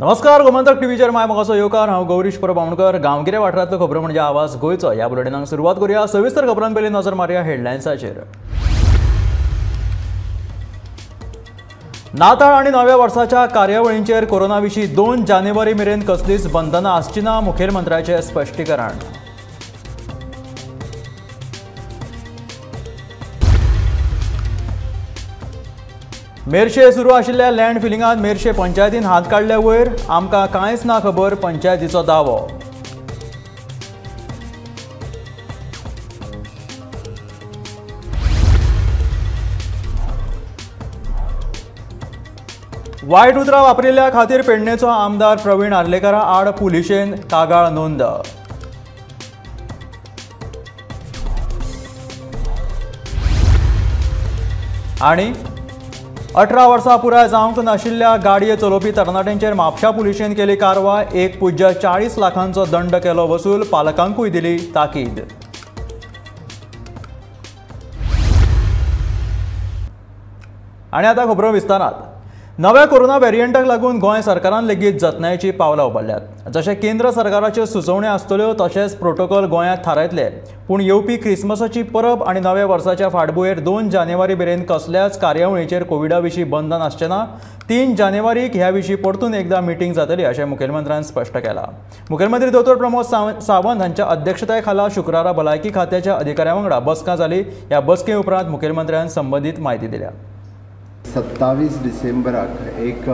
नमस्कार, गोमंतक टीव्हीचेर my मोगाचो येवकार. हांव गौरीश परब आमोणकर. गांवगिऱ्या वाठारांतल्यो खबरो म्हणजे आवाज गोंयचो. ह्या बुलेटिनाक सुरवात करूया. सविस्तर खबरां पयलीं नजर मारया हेडलायन्साचेर. नाताळ आनी नव्या वर्साच्या कार्यावळींचेर कोरोना विशीं 2 जानेवारी मेरेन कसलीच बंधनां आसची ना, मुखेलमंत्र्याचें स्पश्टीकरण. मेरशे सुरू आशिल्ल्या लँड फिलिंगांत मेरशे पंचायतीन हात काडल्या वयर, आमकां कांयच ना खबर, पंचायतीचो दावो. वायट उतरां वापरिल्ल्या खातीर पेडणेचो आमदार प्रवीण आर्लेकरा आड पुलिशेन कागाळ नोंद. आनी 18 वर्सां पुराय जावंक नाशिल्ल्या गाडये चलोवपी तरणाट्यांचेर म्हापशा पुलिशेन केली कारवाय. 1.40 लाखांचो दंड केलो वसूल, पालकांकूय दिली ताकीद. आनी आतां खबरो विस्तारात. नव्या कोरोना वेरियंटाक लागून गोंय सरकारान लेगीत जतनायेची पावलां उबारल्यात. जशें केंद्र सरकाराच्यो सुचोवण्यो आसतल्यो तशेंच प्रोटोकॉल गोंयांत थारायतले. पूण येवपी क्रिसमसाची परब आनी नव्या वर्साच्या फाटभुंयेर 2 जानेवारी मेरेन कसल्याच कार्यावळीचेर कोविडा विशीं बंधन आसचें ना. 3 जानेवारीक ह्या विशीं परतून एकदां मिटींग जातली अशें मुखेलमंत्र्यान स्पश्ट केलां. मुखेलमंत्री दोतोर प्रमोद सावंत हांच्या अध्यक्षताये खाला शुक्रारा भलायकी खात्याच्या अधिकाऱ्यां वांगडा बसका जाली. ह्या बसके उपरांत मुखेलमंत्र्यान संबंदीत म्हायती दिल्या. 27 डिसेंबराक एक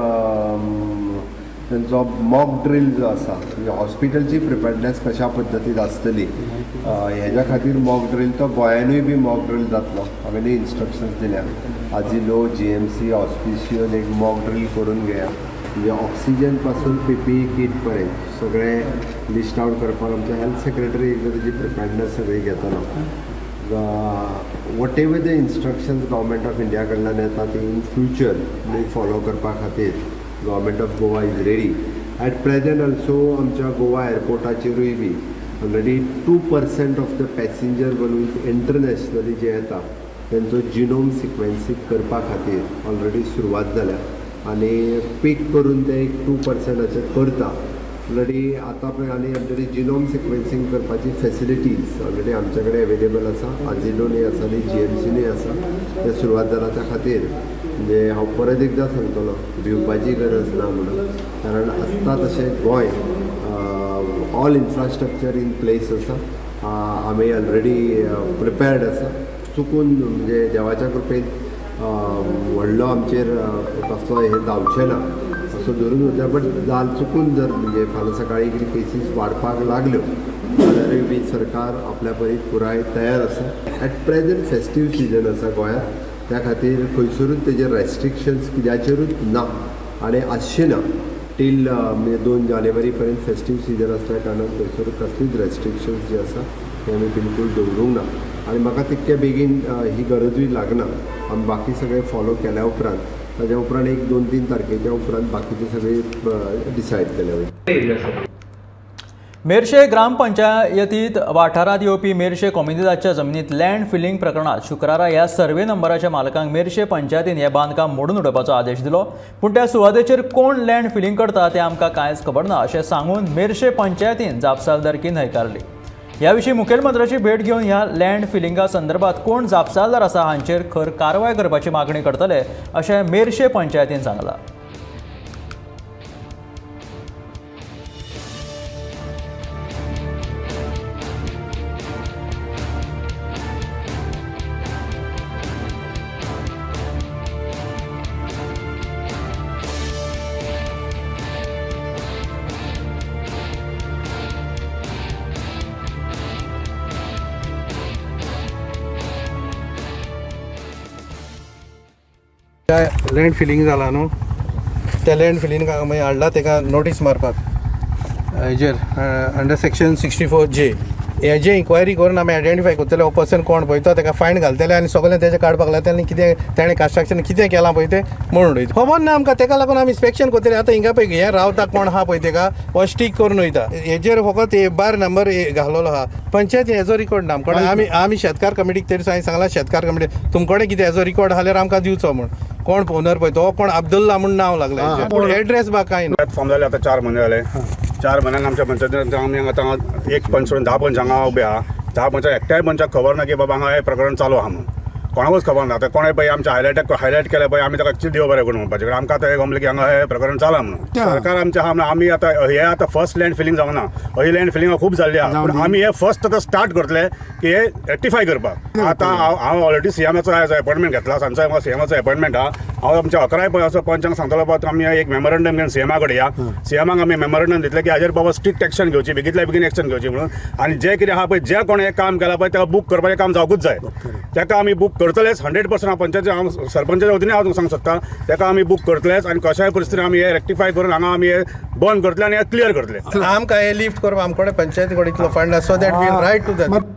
तांचो मॉक ड्रील जो आसा, म्हणजे हॉस्पिटलची प्रिपेर्डनेस कशा पद्दतीन आसतली हेज्या खातीर मॉक ड्रील, तो गोंयानूय बी मॉक ड्रील जातलो. हांवें इन्स्ट्रक्शन्स दिल्या आजिलो, GMC, हॉस्पिशियल एक मॉक ड्रील करून घेया. म्हणजे ऑक्सिजन पासून PPE कीट पर्यंत सगळें लिस्ट आवट करपाक आमचे हेल्थ सेक्रेटरी एकदां तेजी प्रिपेर्डनेस सगळी घेतलो. Whatever the instructions government of India कडल्यान येता ती इन फ्युचर फॉलो करपा खातीर government of Goa is ready. At present also आमच्या गोवा एअरपोर्टाचेरूय बी already 2% of the passenger balloons internationally जे येता तेंचो जिनोम सिक्वेन्सींग करपा खातीर ऑलरेडी सुरवात जाल्या आनी पीक करून ते एक 2% करता ऑलरेडी आतां पळय. आनी आमच्याकडे जिनोम सिक्वेन्सींग करपाची फेसिलिटीज ऑलरेडी आमच्या कडेन एवेलेबल आसा. आजिलोनूय आसा आनी GMCनूय आसा. ते सुरवात जाला. त्या खातीर म्हणजे हांव परत एकदां सांगतलो, भिवपाची गरज ना म्हणून, कारण आत्तां तशें Goa all infrastructure in place आसा. आमी ऑलरेडी प्रिपेर्ड आसा. चुकून म्हणजे देवाच्या कृपेन व्हडलो आमचेर कसलो हें जावचें ना असो धरून वता. बट जाल चुकून जर म्हणजे फाल्यां सकाळी कितें केसीस वाडपाक लागल्यो जाल्यारूय बी सरकार आपल्या परीन पुराय तयार आसा. एट प्रेजंट फेस्टीव सिजन आसा गोंयांत, त्या खातीर खंयसरूच तेजेर रेस्ट्रिक्शन्स कित्याचेरूच ना आनी आसचें ना टील म्हणजे 2 जानेवारी पर्यंत फेस्टीव सिजन आसल्या कारणान खंयसर कसलीच रेस्ट्रिक्शन्स जे आसा ते आमी बिलकूल दवरूंक ना. आनी म्हाका तितके बेगीन ही गरजूय लागना. आमी बाकी सगळें फॉलो केल्या उपरांत ताज्या उपरांत 1, 2, 3 तारखेच्या उपरांत बाकीचे सगळे डिसायड केले वयता. मेरशे ग्रामपंचायतीत वाठारांत येवपी मेरशे कोमुनिदादच्या जमनीत लँड फिलिंग प्रकरणांत शुक्रारा ह्या सर्वे नंबराच्या मालकांक मेरशे पंचायतीन हें बांदकाम मोडून उडोवपाचो आदेश दिलो. पूण त्या सुवातेचेर कोण लँड फिलिंग करता तें आमकां कांयच खबर ना अशें सांगून मेरशे पंचायतीन जापसालदारकी न्हयकारली. ह्या विशीं मुखेलमंत्र्याची भेट घेवन ह्या लँड फिलिंगा संदर्भात कोण जापसालदार आसा हांचेर खर कारवाय करपाची मागणी करतले अशें मेरशे पंचायतीन सांगलां. लँड फिलिंग जाला न्हू, त्या लँड फिलिंग मागीर हाडला ताका नोटीस मारपाक हेजेर अंडर सेक्शन 64J हेजे इन्क्वायरी करून आमी आयडेंटिफाय करतले हो पर्सन कोण पळय तो, ताका फायन घालतले आनी सगळें तेजें काडपाक लागतलें आनी कितें तेणें कन्स्ट्रक्शन कितें केलां पळय तें म्हणून वयता. खबर ना आमकां, तेका लागून आमी इन्स्पेक्शन करतले. आतां हिंगा पळय हें रावता कोण आहा पळय तेका हो स्टीक करून वयता. हेजेर फकत बार नंबर घालोलो आहा. पंचायत हेजो रिकॉर्ड ना आमकां. आमी आमी शेतकार कमिटीक तरी हांवें सांगलां, शेतकार कमिटी तुमकडे कितें हेजो रिकॉर्ड आसल्यार आमकां दिवचो म्हूण. कोण ओनर पळय तो कोण अब्दुल्ला म्हूण नांव लागलें, पूण एड्रेस बा कांय ना. फॉर्म जाले आतां 4 म्हयने जाले. 4 म्हयन्यान आमच्या पंचायतीन आमी आतां एक पंच सोडून 10 पंच हांगा उबे आहा. 10 पंचाक एकट्याय पंचाक खबर ना की बाबा हांगा हें प्रकरण चालू आहा म्हणून, कोणाकूच खबर ना. आतां कोणें पळय आमच्या हायलायट केलें पळय, आमी ताका देव बरें करून म्हणपाचें, कारण आमकां आतां हें गमलें की हांगा हें प्रकरण चालां म्हणून. सरकार आमचें आहा म्हणून आमी आतां हें आतां फर्स्ट लँड फिलींग जावना, ही लँड फिलींग खूब जाल्ली आहा, पूण आमी हें फर्स्ट आतां स्टार्ट करतले की हें रेक्टिफाय करपाक. आतां हांव ऑलरेडी सीएमाचो आयज अपॉयंटमेंट घेतला, सांजचो म्हाका सीएमाचो अपॉयंटमेंट आहा. हांव आमच्या 11 असो पंचांक सांगतलो बाबा आमी एक मेमोरंडम घेवन सीएमा कडेन या, सीएमाक आमी मेमोरंडम दितले की हाजेर बाबा स्ट्रिक्ट एक्शन घेवची, बेगींतल्या बेगीन एक्शन घेवची म्हणून. आनी जें कितें आहा पळय, जे कोणें हें काम केलां पळय ताका बूक करपाचें काम जावकूच जाय, ताका आमी बूक करतलेच 100%. हांव पंचायत हांव सरपंचाच्या वतीन हांव तुमकां सांगूंक शकता, ताका आमी बूक करतलेच आनी कशाय परिस्थितीन आमी हें रेक्टिफाय करून हांगा आमी हें बंद करतले आनी हें क्लियर करतले. आमकां हें लिफ्ट करपाक आमकडे पंचायती कडेन इतलो फंड आसा, so that we write to that.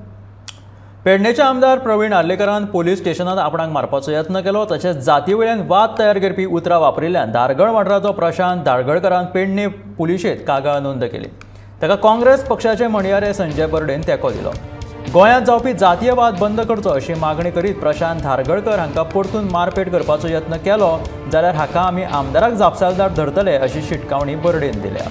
पेडणेचे आमदार प्रवीण आर्लेकरान पोलीस स्टेशनात आपणाक मारपाचो यत्न केलो, तशेंच जातीवयल्यान वाद तयार करपी उतरां वापरिल्ल्यान धारगळ वाठाराचो प्रशांत धारगळकरान पेडणे पुलिशेंत कागाळ नोंद केली. ताका काँग्रेस पक्षाचे म्हणयारे संजय बर्डेन तेंको दिलो. गोंयांत जावपी जातीय वाद बंद करचो अशी मागणी करीत प्रशांत धारगळकर हांकां परतून मारपेट करपाचो यत्न केलो जाल्यार हाका आमी आमदाराक जापसालदार धरतले अशी शिटकावणी बर्डेन दिल्या.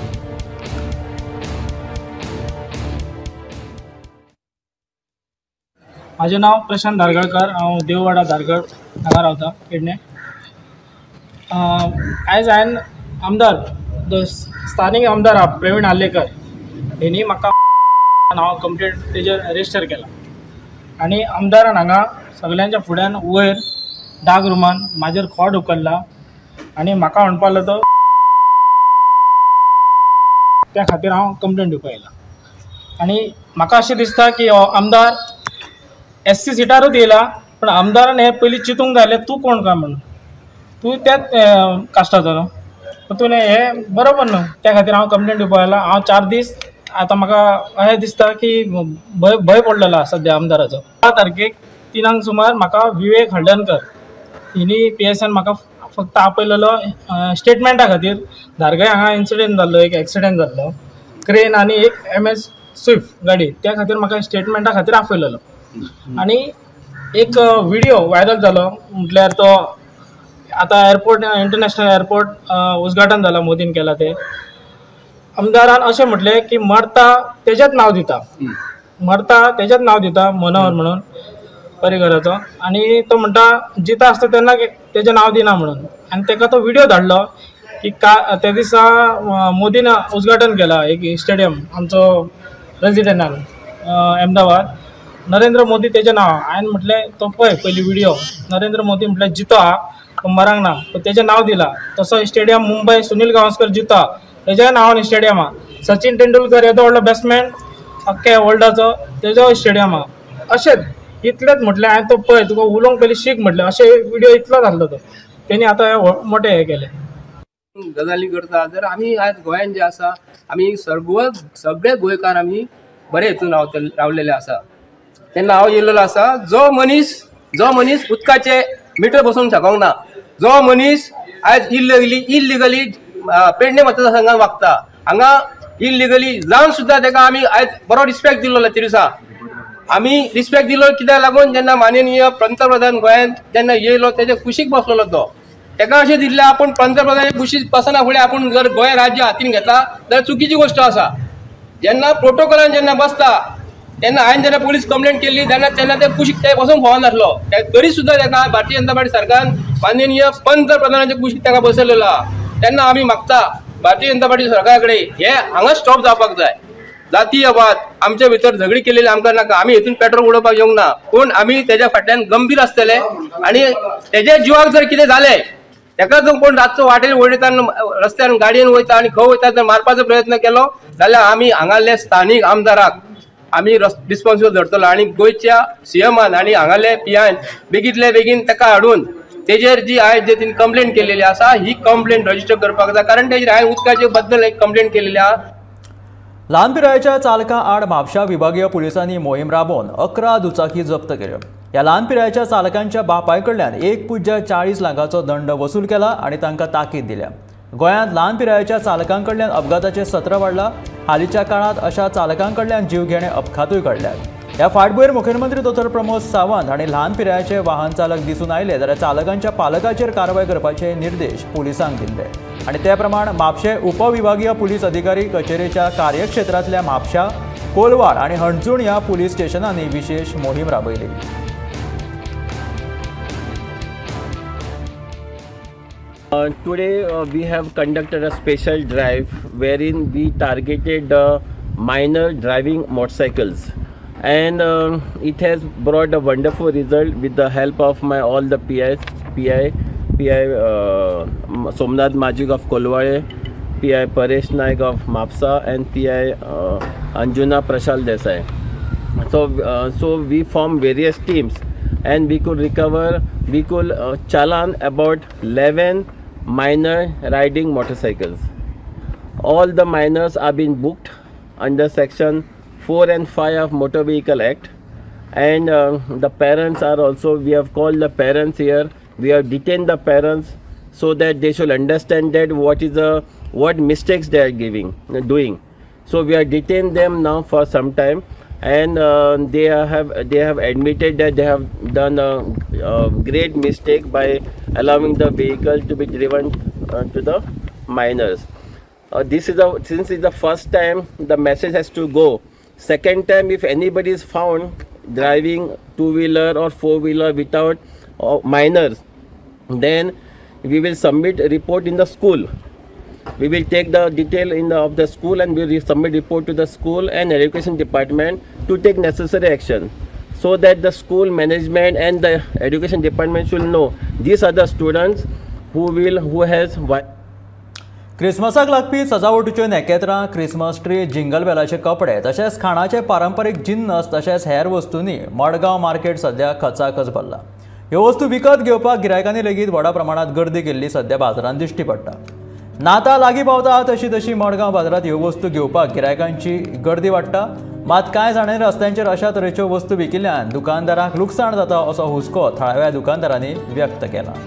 म्हाजें नांव प्रशांत धारगळकर, हांव देववाडा धारगळ हांगा रावता पेडणे. आयज हांवें आमदार स्थानीक आमदार आहा प्रवीण आर्लेकर हेणी म्हाका नांव कंप्लेंट तेजेर रजिस्टर केला आनी आमदारान हांगा सगल्यांच्या फुड्यान वयर डाग रुमान म्हाजेर खोट उखल्ला आनी म्हाका म्हणपाक लागलो तो, त्या खातीर हांव कंप्लेंट दिवपाक येयला. आनी म्हाका अशें दिसता की हो आमदार एस सी सिटारूच येयला, पूण आमदारान हें पयलीं चिंतूंक जाय आसलें तूं कोण काय म्हणून, तूं त्याच कास्टाचो न्हू, पूण तुवें हें बरोबर न्हू. त्या खातीर हांव कंप्लेंट दिवपाक आयला. हांव 4 दीस आतां म्हाका अशें दिसता की भंय भंय पडलेलो आसा सद्या आमदाराचो. 10 तारखेक 3 सुमार म्हाका विवेक हळदणकर हिणी पी एस एन म्हाका फक्त आपयलेलो स्टेटमेंटा खातीर. धारगळे हांगा इन्सिडंट जाल्लो, एक एक्सिडंट जाल्लो, क्रेन आनी एक MS Swift गाडी, त्या खातीर म्हाका स्टेटमेंटा खातीर आपयलेलो. आनी एक व्हिडिओ व्हायरल जालो, म्हटल्यार तो आतां एअरपोर्ट, इंटरनॅशनल एअरपोर्ट उद्घाटन जाला मोदीन केला ते, आमदारान अशें म्हटलें की मरता तेजेंच नांव दिता, मरता तेजेंच नांव दिता मनोहर म्हणून परिगराचो, आनी तो म्हणटा जिता आसता तेन्ना तेजें नांव दिना म्हणून. आनी तेका तो व्हिडिओ धाडलो की का त्या दिसा मोदीन उद्घाटन केला एक स्टेडियम आमचो प्रेजिडेंटान अहमदाबाद, नरेंद्र मोदी तेजें नांव. हांवें म्हटलें तो पळय पयली व्हिडिओ, नरेंद्र मोदी म्हटलें जितो आहा तो मरांक ना, तो तेजें नांव दिलां. तसो स्टेडियम मुंबय सुनील गावस्कर जितो आहा तेज्या नांवान स्टेडियम आहा, सचिन तेंडुलकर येदो व्हडलो बॅट्समॅन अख्ख्या वर्ल्डाचो तेजो स्टेडियम आहा. अशेंच इतलेंच म्हटलें हांवें, तो पळय तुका उलोवंक पयलीं शीक म्हटलें, अशें व्हिडिओ इतलो जाल्लो तो तेणी आतां हे मोठे हे केले गजाली करता. जर आमी आज गोंयान जे आसा आमी सगळे गोंयकार आमी बरे हितून रावलेले आसा. तेन्ना हांव येयलेलो आसा, जो मनीस उदकाचे मिटर बसोवंक शकोंक ना, जो मनीस आयज इल्लिगली पेडणे मतदारसंघात वागता, हांगा इल्लिगली जावन सुद्दां ताका आमी आयज बरो रिस्पेक्ट दिल्लो ते दिसा आमी रिस्पेक्ट दिलो कित्याक लागून, जेन्ना माननीय पंतप्रधान गोंयांत जेन्ना येयलो तेजे कुशीक बसलेलो तो, ताका अशें दिसलें आपूण पंतप्रधानाच्या कुशीक बसना फुडें आपूण जर गोंय राज्य हातीन घेतला जाल्यार चुकीची गोश्ट आसा. जेन्ना प्रोटोकॉलान जेन्ना बसता तेन्ना हांवें जेन्ना पुलीस कंप्लेंट केल्ली तेन्ना तेन्ना ते कुशीक ते बसूंक फावनासलो, तरी सुद्दां ताका भारतीय जनता पार्टी सरकारान माननीय पंतप्रधानाच्या कुशीक ताका बसयलेलो आहा. तेन्ना आमी मागता भारतीय जनता पार्टी सरकारा कडेन हे हांगा स्टॉप जावपाक जाय. जातीयवाद आमच्या भितर झगडी केलेली आमकां नाका, आमी हितून पेट्रोल उडोवपाक येवंक ना, पूण आमी तेज्या फाटल्यान गंभीर आसतले आनी तेज्या जिवाक जर कितें जालें ताका जर कोण रातचो वाटेर वयता रस्त्यान गाडयेन वयता आनी खंय वयता जर मारपाचो प्रयत्न केलो जाल्यार आमी हांगाले स्थानीक आमदाराक आमी रिस्पॉन्सिबल धरतलो आनी गोंयच्या सीएमान आनी हांगाले पीआन बेगींतले बेगीन ताका हाडून तेजेर जी आयज जे तिने कंप्लेंट केलेली आसा ही कंप्लेंट रजिस्टर करपाक जाय, कारण तेजेर हांवें उदकाचे बद्दल एक कंप्लेंट केलेली आहा. ल्हान पिरायेच्या चालकां आड म्हापशा विभागीय पुलिसांनी मोहीम राबोवन 11 दुचाकी जप्त केल्यो. ह्या ल्हान पिरायेच्या चालकांच्या बापाय कडल्यान 1.40 लाखाचो दंड वसूल केला आनी तांकां ताकीद दिल्या. गोंयांत ल्हान पिरायेच्या चालकां कडल्यान अपघाताचें सत्र वाडलां. हालींच्या काळांत अशा चालकां कडल्यान जीवघेणे अपघातूय घडल्यात. ह्या फाटभुंयेर मुखेलमंत्री दोतोर प्रमोद सावंत हांणी ल्हान पिरायेचे वाहन चालक दिसून आयले जाल्यार चालकांच्या पालकाचेर कारवाय करपाचे निर्देश पुलिसांक दिल्ले आनी ते प्रमाण म्हापशें उपविभागीय पुलीस अधिकारी कचेरेच्या कार्यक्षेत्रांतल्या म्हापशा, कोलवाळ आनी हणजूण ह्या पुलीस स्टेशनांनी विशेष मोहीम राबयली. Today we have conducted a special drive wherein we targeted the minor driving motorcycles, and it has brought a wonderful result with the help of my all the PIs, PI Somnath Majik of Kolwale, PI Paresh Naik of Mapsa, and PI Anjuna Prashal Desai. So we formed various teams and we could recover, we could challan about 11 minor riding motorcycles. All the minors are being booked under section 4 and 5 of Motor Vehicle Act, and the parents are also, we have called the parents here, we have detained the parents so that they should understand that what is the, what mistakes they are doing. So we have detained them now for some time, and they have admitted that they have done a great mistake by allowing the vehicle to be driven to the minors. This is a, since it's the first time the message has to go. Second time, if anybody is found driving two-wheeler or four-wheeler without minors, then we will submit a report in the school. We will take the detail in the, of the school, and we will submit report to the school and education department to take necessary action, so that the school management and the education department should know these are the students who will, who has. क्रिसमसाक लागपी सजावटीच्यो नेकेत्रां, Christmas tree, jingle बेलाचे कपडे तशेंच खाणाचे पारंपरीक जिन्नस तशेंच हेर वस्तूंनी Madgaon market सध्या खचाखच भरला. ह्यो वस्तू विकत घेवपाक गिरायकांनी लेगीत व्हडा प्रमाणात गर्दी केल्ली सध्या बाजारांत दिश्टी पडटा. नाताळ लागीं पावता तशी तशी मडगांव बाजारांत ह्यो वस्तू घेवपाक गिरायकांची गर्दी वाडटा. मात कांय जाणांनी रस्त्यांचेर अशा तरेच्यो वस्तू विकिल्ल्यान दुकानदारांक लुकसाण जाता असो हुस्को थळाव्या दुकानदारांनी व्यक्त केला.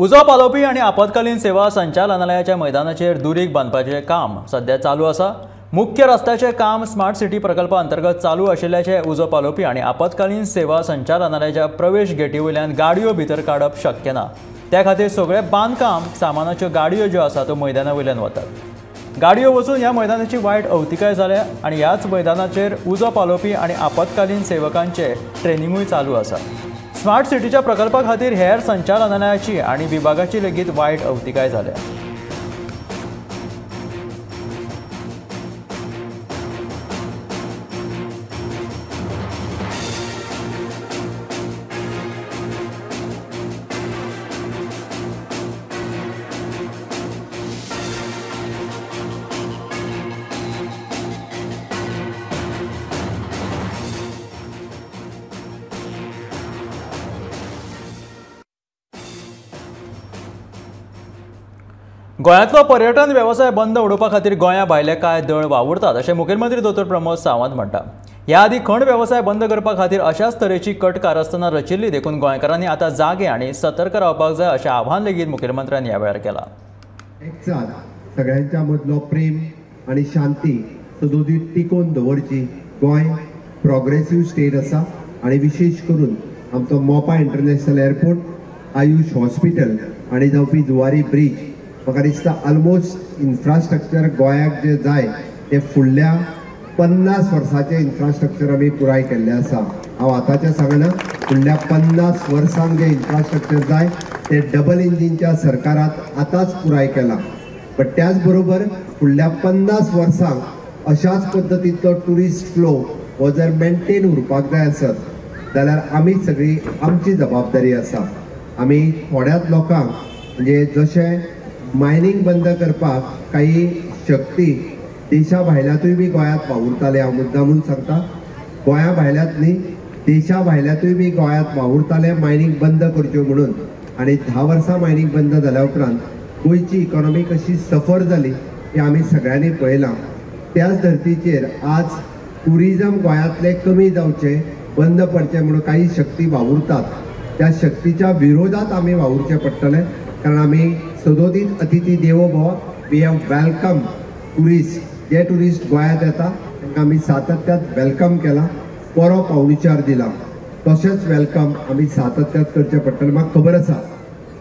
उजो पालोवपी आनी आपत्कालीन सेवा संचालनालयाच्या मैदानाचेर दुरीग बांदपाचें काम सध्या चालू आसा. मुख्य रस्त्याचें काम स्मार्ट सिटी प्रकल्पा अंतर्गत चालू आशिल्ल्याचें उजो पालोवपी आनी आपत्कालीन सेवा संचालनालयाच्या प्रवेश गेटी वयल्यान गाडयो भितर काडप शक्य ना. त्या खातीर सगळें बांदकाम सामानाच्यो गाडयो ज्यो आसा त्यो मैदाना वयल्यान वतात. गाडयो वचून ह्या मैदानाची वायट अवतिकाय जाल्या आनी ह्याच मैदानाचेर उजो पालोवपी आनी आपत्कालीन सेवकांचें ट्रेनिंगूय चालू आसा. स्मार्ट सिटीच्या प्रकल्पा खातीर हेर संचालनालयाची आनी विभागाची लेगीत वायट अवतिकाय जाल्या. गोंयांतलो पर्यटन वेवसाय बंद उडोवपा खातीर गोंया भायले कांय दळ वावुरतात अशें मुखेलमंत्री दोतोर प्रमोद सावंत म्हणटा. ह्या आदीं खण वेवसाय बंद करपा खातीर अशाच तरेची कट कारस्थानां रचिल्ली देखून गोंयकारांनी आतां जागे आनी सतर्क रावपाक जाय अशें आव्हान लेगीत मुखेलमंत्र्यान ह्या वेळार केलां. एकचार सगळ्यांच्या मदलो प्रेम आनी शांती सदोदीत टिकोवन दवरची. गोंय प्रोग्रेसीव स्टेट आसा आनी विशेश करून आमचो Mopa international airport, Ayush hospital आनी जावपी जुवारी ब्रीज, म्हाका दिसता ऑलमोस्ट इन्फ्रास्ट्रक्चर गोंयाक जें जाय तें फुडल्या 50 वर्साचें इन्फ्रास्ट्रक्चर आमी पुराय केल्लें आसा. हांव आतांचें सांगना, फुडल्या 50 वर्सांक जें इन्फ्रास्ट्रक्चर जाय तें डबल इंजिनच्या सरकारांत आतांच पुराय केलां. बट त्याच बरोबर फुडल्या 50 वर्सांक अशाच पद्दतींतलो ट्युरिस्ट फ्लो हो जर मेंटेन उरपाक जाय आसत जाल्यार आमी सगळी आमची जबाबदारी आसा. आमी थोड्याच लोकांक म्हणजे जशें मायनींग बंद करपाक काही शक्ती देशा भायल्यांतूय बी गोंयांत वावुरताले, हांव मुद्दामून सांगता, गोंया भायल्यांत न्ही, देशा भायल्यांतूय बी गोंयांत वावुरताले मायनींग बंद करच्यो म्हणून. आनी 10 वर्सां मायनींग बंद जाल्या उपरांत गोंयची इकॉनॉमी कशी सफर जाली हें आमी सगळ्यांनी पळयलां. त्याच धर्तीचेर आज ट्युरिजम गोंयांतलें कमी जावचें, बंद पडचें म्हणून काही शक्ती वावुरतात, त्या शक्तीच्या विरोधात आमी वावुरचें पडटलें. कारण आमी सदोदीत अतिथी देवो भव, we have welcome tourist. J tourist गोंयांत येता तांकां आमी सातत्यात welcome केला, बरो पावणीचार दिला, तशेंच welcome आमी सातत्यात करचें पडटलें. म्हाका खबर आसा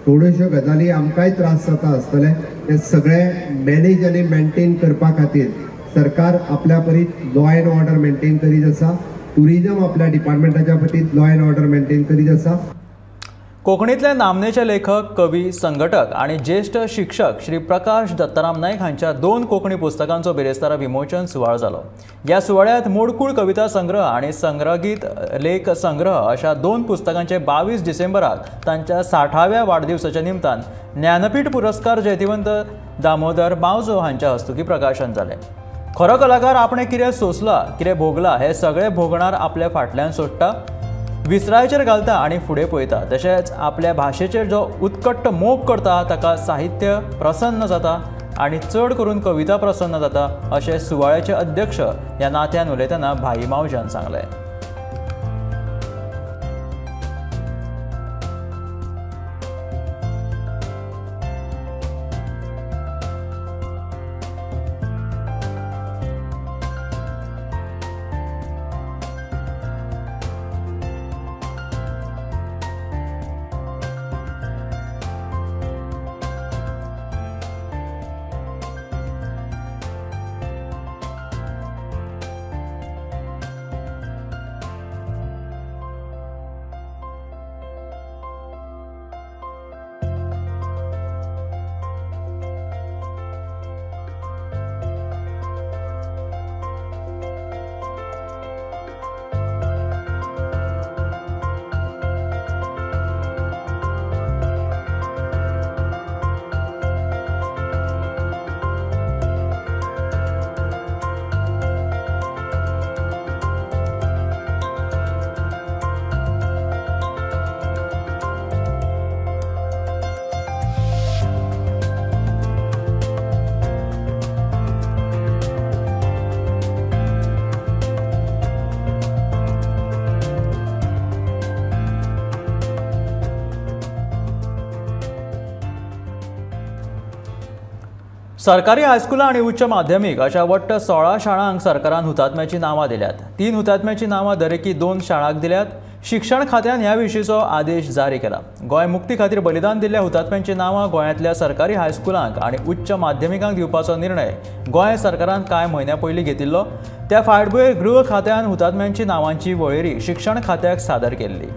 थोड्योश्यो गजाली आमकांय त्रास जाता आसतले, ते सगळे मॅनेज आनी मेंटेन करपा खातीर सरकार आपल्या परीत लॉ एंड ऑर्डर मेंटेन करीत आसा, ट्युरिजम आपल्या डिपार्टमेंटाच्या वतीन लॉ एंड ऑर्डर मेंटेन करीत आसा. कोंकणीतले नामनेचे लेखक, कवी, संघटक आणि ज्येष्ठ शिक्षक श्री प्रकाश दत्ताराम नाईक हांच्या 2 कोंकणी पुस्तकांचो बिरेस्तारा विमोचन सुवाळो जालो. ह्या सुवाळ्यांत मोडकूळ कविता संग्रह आणि संग्रगीत लेख संग्रह अशा 2 पुस्तकांचे 22 डिसेंबराक तांच्या 60व्या वाडदिवसाच्या निमतान ज्ञानपीठ पुरस्कार जैतिवंत दामोदर मावजो हांच्या हस्तुकी प्रकाशन जालें. खरो कलाकार आपणें कितें सोंसलां, कितें भोगलां हें सगळें भोगणार आपल्या फाटल्यान सोडटा, विसरायचेर घालता आनी फुडें पळयता. तशेंच आपल्या भाशेचेर जो उत्कट मोग करता ताका साहित्य प्रसन्न जाता आनी चड करून कविता प्रसन्न जाता अशें सुवाळ्याचे अध्यक्ष ह्या नात्यान उलयतना भाई मावज्यान सांगलें. सरकारी हायस्कुलां आनी उच्च माध्यमीक अशा वट्ट 16 शाळांक सरकारान हुतात्म्याची नांवां दिल्यात. 3 हुतात्म्याची नांवां दरेकी 2 शाळांक दिल्यात. शिक्षण खात्यान ह्या विशींचो आदेश जारी केला. गोंय मुक्ती खातीर बलिदान दिल्ल्या हुतात्म्यांची नांवां गोंयांतल्या सरकारी हायस्कुलांक आनी उच्च माध्यमिकांक दिवपाचो निर्णय गोंय सरकारान कांय म्हयन्यां पयलीं घेतिल्लो. त्या फाटभुंयेर गृह खात्यान हुतात्म्यांची नांवांची वळेरी शिक्षण खात्याक सादर केल्ली.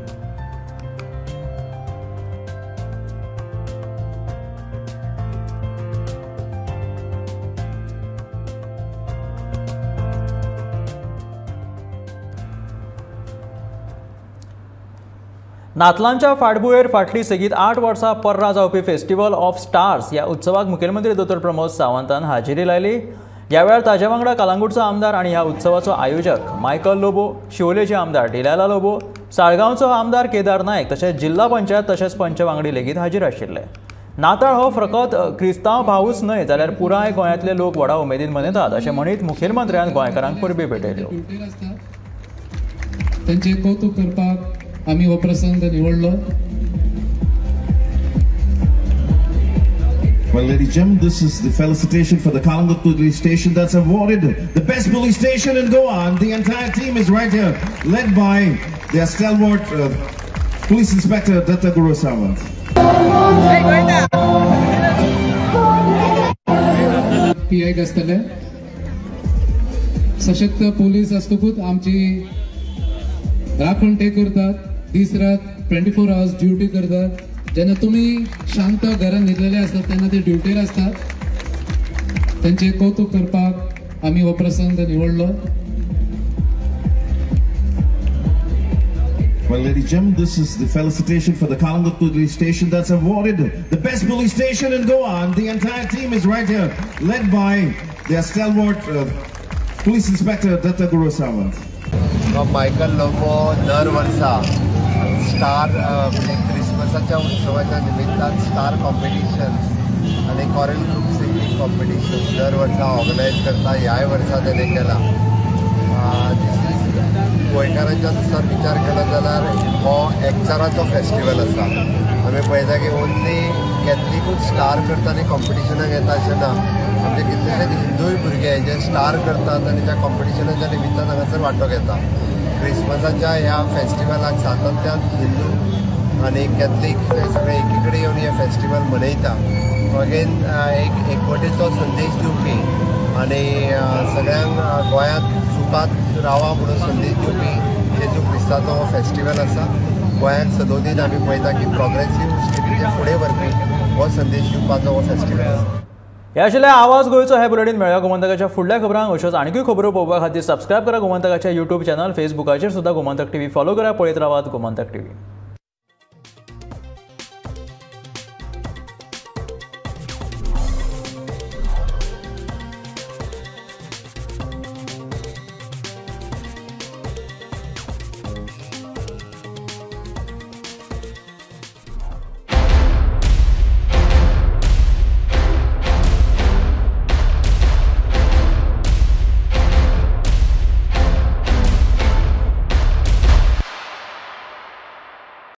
नातलांच्या फाटभुंयेर फाटली सेगीत 8 वर्सां पर्रा जावपी फेस्टिवल ऑफ स्टार्स ह्या उत्सवाक मुखेलमंत्री दोतोर प्रमोद सावंतान हाजेरी लायली. ह्या वेळार ताजे वांगडा कलांगूटचो आमदार आनी ह्या उत्सवाचो आयोजक मायकल लोबो, शिवोलेचे आमदार डिलायला लोबो, साळगांवचो आमदार केदार नायक तशेंच जिल्हा पंचायत तशेंच पंच वांगडी लेगीत हाजीर आशिल्ले. नाताळ हो फकत क्रिस्तांव भावूच न्हय जाल्यार पुराय गोंयांतले लोक व्हडा उमेदीन मनयतात अशें म्हणीत मुखेलमंत्र्यान गोंयकारांक परबीं भेटयल्यो. तांचें कौतुक करपाक आमी हो प्रसंग निवडलो. Well, ladies and gentlemen, this is the felicitation for the Calangute Police Station that's awarded the best police station in Goa. And the entire team is right here, led by their stalwart Police Inspector Datta Guru Sawant. PI आसतले सशक्त police आसतकूच आमची राखण ते करतात, दीस रात 24 hours duty करतात. जेन्ना तुमी शांत घरान न्हिदलेले आसतात तेन्ना ते ड्युटीर आसतात. तांचे कौतुक करपाक आमी हो प्रसंग निवडलो. Well, ladies and gentlemen, this is the felicitation for the Calangute Police Station that's awarded the best police station in Goa. And the entire team is right here, led by their stalwart Police Inspector Datta Guru Sawant. Michael Lobo दर वर्सा star म्हणजे क्रिसमसाच्या उत्सवाच्या निमित्तान star competitions आनी coral group singing competitions दर वर्सा organise करता. ह्याय वर्सा तेणें केला. दीस is गोंयकारांच्या नुसार विचार केलो जाल्यार हो एकचाराचो फेस्टिवल आसा. आमी पळयता की ओन्ली कॅथलिकूच स्टार करता आनी कॉम्पिटिशनाक येता अशें ना. आमचे कितलेशेच हिंदूय भुरगे जे स्टार करतात आनी त्या कॉम्पिटिशनाच्या निमित्तान हांगासर वांटो घेता. क्रिसमसाच्या ह्या फेस्टिवलाक सातत्यान हिंदू आनी कॅथलीक हे सगळे एकी कडेन येवन हे फेस्टिवल मनयता. अगेन एक एकवटेचो संदेश दिवपी आनी सगळ्यांक गोंयांत सुखात रावा म्हणून संदेश दिवपी जेजू क्रिस्ताचो हो फेस्टिवल आसा. गोंयांत सदोदीत आमी पळयता की प्रोग्रेसीव स्टेटीचे फुडें व्हरपी हो संदेश दिवपाचो हो फेस्टिवल आसा. हे आशिल्लें आवाज गोंयचो हे बुलेटीन. मेळया गोमंतकाच्या फुडल्या खबरांक. अश्योच आनीकूय खबरो पळोवपा खातीर सबस्क्रायब करा गोमंतकाच्या यूट्यूब चॅनल, फेसबुकाचेर सुद्दां गोमंतक टीव्ही फॉलो करा. पळयत रावात गोमंतक टीव्ही.